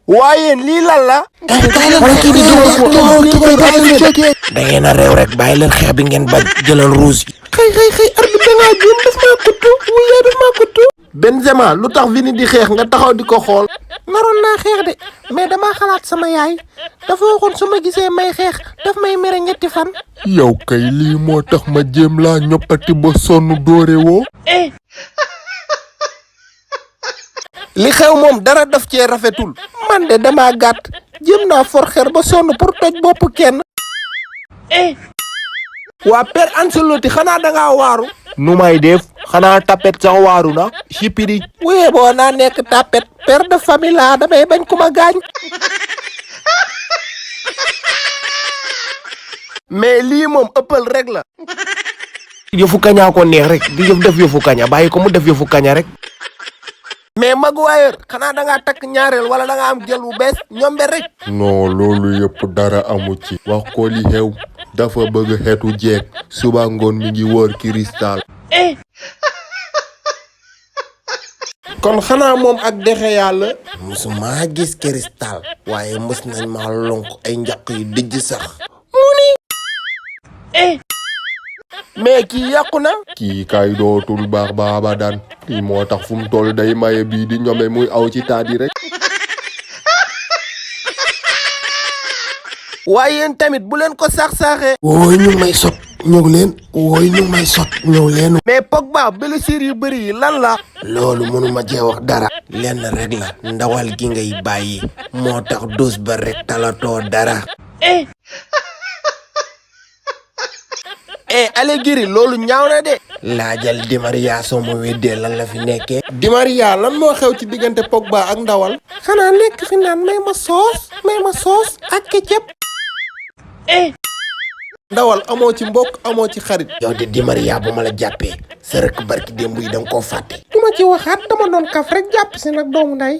waaye lii lan la. da ngeen a réew rek bàyyi leen xeex bi ngeen ba jëlal rouge yi. xëy arbitre da ngaa juum daf maa kuttu wuyaa daf maa kuttu. Benzema lu tax Vini di xeex nga taxaw di ko xool. naroon naa xeex de mais damaa xalaat sama yaay dafa waxoon su ma gisee may xeex daf may mere ñetti fan. yow kay lii moo tax ma jéem laa ñoppati ba sonn doore woo. li xew moom dara daf cee rafetul. man de damaa gàtt jéem naa for xer ba sonn pour toj bopp kenn. waa Père Ancelotti xanaa da ngaa waaru. nu may def xanaa tapet sax waaru na sipiri. wéye boo naa nekk tapet père de famille laa damay bañ ku ma gaañ. mais lii moom ëppal rek la. yëfu kañaa ko neex rek di def yëfu kaña bàyyi ko mu def yëfu kaña rek. mais Maguire xanaa da ngaa takk ñaareel wala da nga am jël bu bees ñombe rek. non loolu yëpp dara amu ci. wax ko li xew dafa bëgg xeetu jeeg suba ngoon mi ngi wër cristal. kon xanaa moom ak dexe yàlla. musuma gis cristal waaye mës nañ ma lonk ay njaq yu dijj sax. mu ni. mais kii yàqu na. kii kay dootul baax ba abadan. kii moo tax fu mu toll day maye bii di ñome muy aw ci taat yi rek. waaye yéen tamit bu leen ko sax-saaxee. wooy ñu may sot ñëw leen. wooy ñu may sot ñëw leen. mais Pogba blessure yu bëri yi lan la. loolu mënuma cee wax dara. lenn rek la ndawal gi ngay bàyyi moo tax dos ba rek talatoo dara. Allegri loolu ñaaw na de. laajal Di Maria soo ma weddee lan la fi nekkee. Di Maria lan moo xew ci diggante Pogba ak ndawal. xanaa nekk fi naan may ma soos ak ketchup. ndawal amoo ci mbokk amoo ci xarit. yow de Di Maria bu ma la jàppee sa rëkk barki démb yi da nga koo fàtte. du ma ci waxaat dama doon kaf rek jàpp si nag doomu nday